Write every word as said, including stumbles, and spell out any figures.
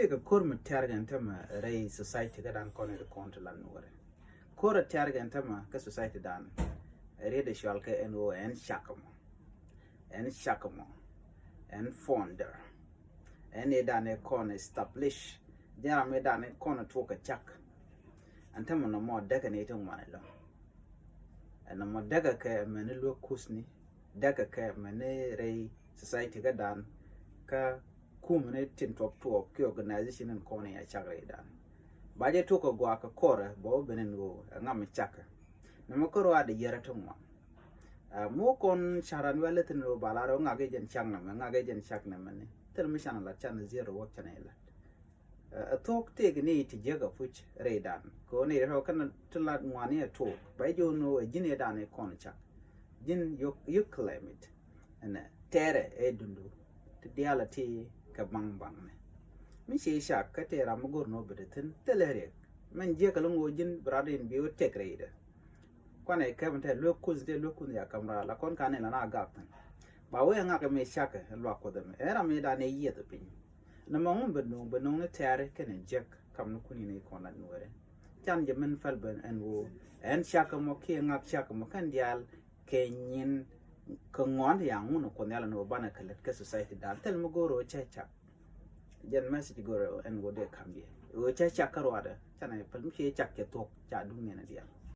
Tëëkɛ ko̱r mi tɛ̈r kɛn tämɛ rɛy society kädan kɔn i̱ kɔn ti la nuɔrɛ. Ko̱r a tɛ̈r kɛn tämɛ kä society dan. Riet a cual kɛ ɛn ɣöö ɛn cak mɔ, ɛn cak mɔ, ɛn founder, ɛn i̱ dan i̱ kɔn establish. Jɛn ram i̱ dan i̱ kɔn tuɔk kɛ cak. Ɛn tämɛ nɔmɔ däkɛ ni ti ŋuan ilɔ. Ɛn nɔmɔ däkɛ kɛ mɛni luäk kuthni, däkɛ kɛ mɛni rɛy society kädan, kä kumni tin tuɔk tuɔk ki organization in kɔn i̱ a cak rɛy dan. Ba jɛ tuɔk kɛ guak kɛ kɔrɛ bɛ wä ben in ɣöö ɛ ŋa mi cakɛ. Nɔmɔ kɔr wa di yɛrɛ ti ŋuan. Ɛ, mɔ kɔn caran wɛl ithin ɣöö ba lar ɣöö ŋak i̱ jɛn cak nɛmɛ, ŋak i̱ jɛn cak nɛmɛ ni. Thil mi can lat can zero wä can ilat. Ɛ, ɛ thuɔk tëëk ni ti jiäk a puc rɛydan. Kɛ ɣöö ni rɛw kɛn ti lat ŋuani ɛ tuɔk. Ba ji̱ wun ɣöö ɛ ji̱n ëëdan ɛ kɔn cak. Ji̱n you, you claim it. Ɛnɛ tɛɛrɛ ɛ dundu. Ti diaal a ti kɛ baŋ baŋ ni. Mi ci cak kä tëë ram mi go̱r ni wä bit ɛ thi̱n thilɛ riɛk. Mɛn jiäk kɛ lo̱ŋ ɣöö ji̱n bi rat in bi wä tëk rɛydɛ. Kuanɛ kɛp in te luek kuth, te luek kuth ya kamra la kɔn kan in la na gak thin. Ba wee ŋak mi cakɛ in luak kuth mi. Ɛn ram mi dan i̱ yieth piny. Nɔmɔ ŋun bɛ nuŋ, bɛ nuŋ ni tɛɛri kɛn in jiäk kam ni kun in i̱ kɔn la nuɔrɛ. Can jɛ min pɛl ben ɛn ɣöö ɛn cakɛ mɔ kiɛ ŋak cakɛ mɔ kɛn diaal kɛ nyin kɛ ŋuan ti ya ŋun kuth ya la ni wä banɛ kɛ lät kɛ society dan. Thil mi go̱o̱r ɣöö cɛ cak. Jɛn message go̱o̱r ɛn ɣöö dee kam diɛ. Ɣöö cɛ cak kä ruadɛ. Canɛ pɛl mi ci cak cɛ thuɔk ca duŋ ni ɛn diaal.